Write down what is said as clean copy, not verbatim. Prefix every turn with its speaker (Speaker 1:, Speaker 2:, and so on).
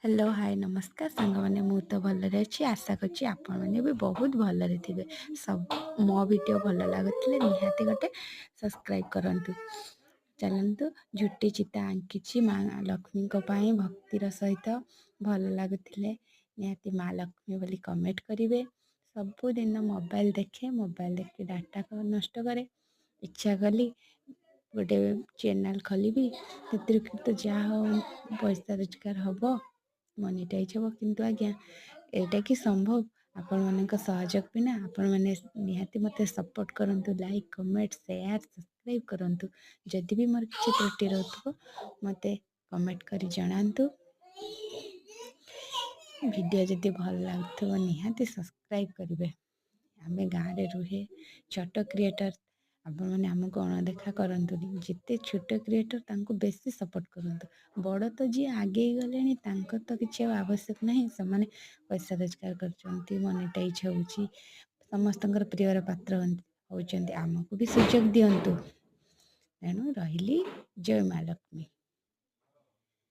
Speaker 1: Hello, ହାଏ, ନମସ୍କାର ସାଙ୍ଗମାନେ। ମୁଁ ତ ଭଲରେ ଅଛି, ଆଶା କରୁଛି ଆପଣମାନେ ବି ବହୁତ ଭଲରେ ଥିବେ। ସବୁ ମୋ ଭିଡ଼ିଓ ଭଲ ଲାଗୁଥିଲେ ନିହାତି ଗୋଟେ ସବସ୍କ୍ରାଇବ୍ କରନ୍ତୁ। ଚାଲନ୍ତୁ, ଝୋଟି ଚିତା ଆଙ୍କିଛି ମା ଲକ୍ଷ୍ମୀଙ୍କ ପାଇଁ ଭକ୍ତିର ସହିତ। ଭଲ ଲାଗୁଥିଲେ ନିହାତି ମା ଲକ୍ଷ୍ମୀ ବୋଲି କମେଣ୍ଟ କରିବେ। ସବୁଦିନ ମୋବାଇଲ ଦେଖେ, ମୋବାଇଲ ଦେଖି ଡାଟା ନଷ୍ଟ କରେ। ଇଚ୍ଛା କଲି ଗୋଟେ ଚ୍ୟାନେଲ୍ ଖୋଲିବି, ସେଥିରୁ ତ ଯାହା ହଉ ପଇସା ରୋଜଗାର ହେବ, ମନିଟାଇଜ୍ ହେବ। କିନ୍ତୁ ଆଜ୍ଞା, ଏଇଟା କି ସମ୍ଭବ ଆପଣମାନଙ୍କ ସହଯୋଗ ବିନା? ଆପଣମାନେ ନିହାତି ମୋତେ ସପୋର୍ଟ କରନ୍ତୁ, ଲାଇକ୍, କମେଣ୍ଟ, ସେୟାର, ସବସ୍କ୍ରାଇବ୍ କରନ୍ତୁ। ଯଦି ବି ମୋର କିଛି ତ୍ରୁଟି ରହୁଥିବ, ମୋତେ କମେଣ୍ଟ କରି ଜଣାନ୍ତୁ। ଭିଡ଼ିଓ ଯଦି ଭଲ ଲାଗୁଥିବ, ନିହାତି ସବସ୍କ୍ରାଇବ୍ କରିବେ। ଆମେ ଗାଁରେ ରୁହେ, ଛୋଟ କ୍ରିଏଟର୍, ଆପଣମାନେ ଆମକୁ ଅଣଦେଖା କରନ୍ତୁନି। ଯେତେ ଛୋଟ କ୍ରିଏଟର୍, ତାଙ୍କୁ ବେଶୀ ସପୋର୍ଟ କରନ୍ତୁ। ବଡ଼ ତ ଯିଏ ଆଗେଇ ଗଲେଣି, ତାଙ୍କର ତ କିଛି ଆଉ ଆବଶ୍ୟକ ନାହିଁ। ସେମାନେ ପଇସା ରୋଜଗାର କରୁଛନ୍ତି, ମନିଟାଇଜ୍ ହେଉଛି, ସମସ୍ତଙ୍କର ପ୍ରିୟର ପାତ୍ର ହେଉଛନ୍ତି। ଆମକୁ ବି ସୁଯୋଗ ଦିଅନ୍ତୁ। ତେଣୁ ରହିଲି, ଜୟ ମା ଲକ୍ଷ୍ମୀ।